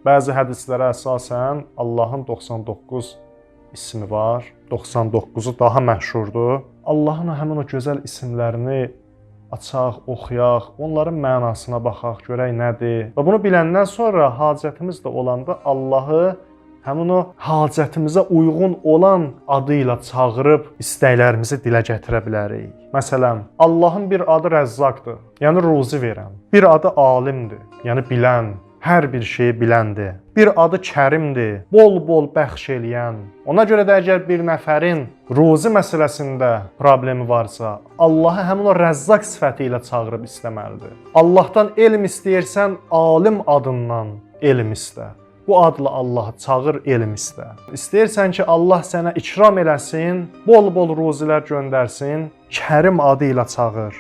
Bəzi hədislərə əsasən Allahın 99 ismi var. 99-u daha məşhurdur. Allahın həmin o gözəl isimlərini açaq, oxuyaq, onların mənasına baxaq, görək nədir. Və bunu biləndən sonra hacətimiz də olanda Allahı həmin o hacətimizə uyğun olan adı ilə çağırıb istəklərimizi dilə gətirə bilərik. Məsələn, Allahın bir adı Rəzzaqdır, yəni ruzi verən. Bir adı Alimdir, yəni bilən, hər bir şeyi biləndir. Bir adı Kərimdir, bol-bol bəxş eləyən. Ona görə də əgər bir nəfərin ruzi məsələsində problemi varsa, Allahı həmin o Rəzzaq sifəti ilə çağırıb istəməlidir. Allahdan elm istəyirsən, Alim adından elm istə. Bu adla Allahı çağır, elm istə. İstəyirsən ki, Allah sənə ikram eləsin, bol-bol ruzilər göndərsin, Kərim adı ilə çağır.